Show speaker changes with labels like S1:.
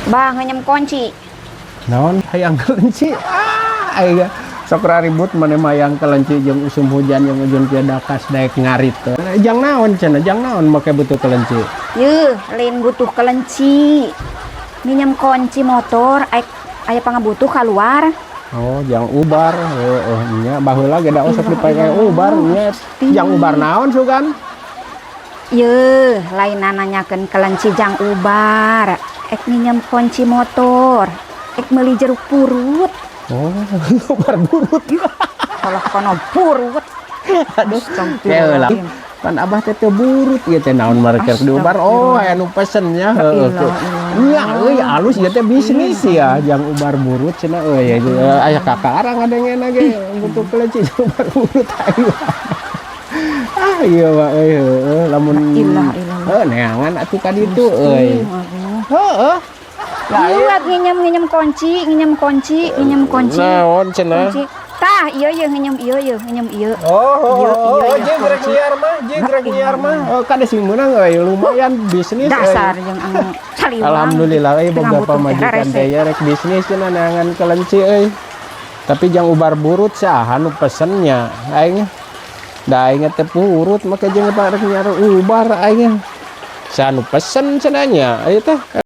S1: Bah, nginjem kunci.
S2: Naon hayang kelenci? Ah, aing sok ribut maneh mah hayang kelenci jeung usum hujan jeung ujun kieu dakas daek ngarit. Jang naon cenah? Jang naon make butuh kelenci?
S1: Yeuh, lain butuh kelenci. Minjem kunci motor, aik aya pangabutuh keluar.
S2: Oh, jang ubar. Heeh, nya baheula ge da osok dipake ubar nya. Jang ubar naon sugan?
S1: Yeuh, lain nanyakeun kelenci jang ubar. Ek minjem kunci motor. Ek meuli jeruk purut.
S2: Oh, ubar burut.
S1: Kalau kono purut.
S2: Aduh, lah. Pan abah teh teu burut ieu teh, naon mereka diubar? Oh, aya nu pesen nya, heueuh. Nya euy, alus ieu teh bisnis ya, jang ubar burut cenah euy. Aya kakarang ngadengena ge butuh kelenci jang ubar burut ayo. Ah, iya mah euy, heueuh, lamun
S1: Ilah, ilah.
S2: Heuh, neangan atuh ka ditu euy. Heeh. Lah,
S1: Iya, nginjem nginjem kunci, nginjem kunci, nginjem kunci.
S2: Naon cenah?
S1: Kunci. Tah, iya iya nginjem iya iya nginjem iya.
S2: Oh,
S1: Iya,
S2: oh,
S1: iya,
S2: oh,
S1: iya,
S2: jeung rek
S1: kunci.
S2: Nyiar mah, jeung rek nyiar mah. Oh, kade sing meunang euy, lumayan bisnis euy.
S1: Dasar jeung anu saliwang.
S2: Alhamdulillah euy,
S1: Tengah
S2: boga
S1: butuh teh
S2: pamajikan
S1: rese.
S2: Teh ya rek bisnis cenah neangan kelenci euy. Tapi jang ubar burut saha nu pesennya aing? Da aing teh purut make jeung rek nyiar ubar aing. Saha nu pesen cenah nya? Ayo teh.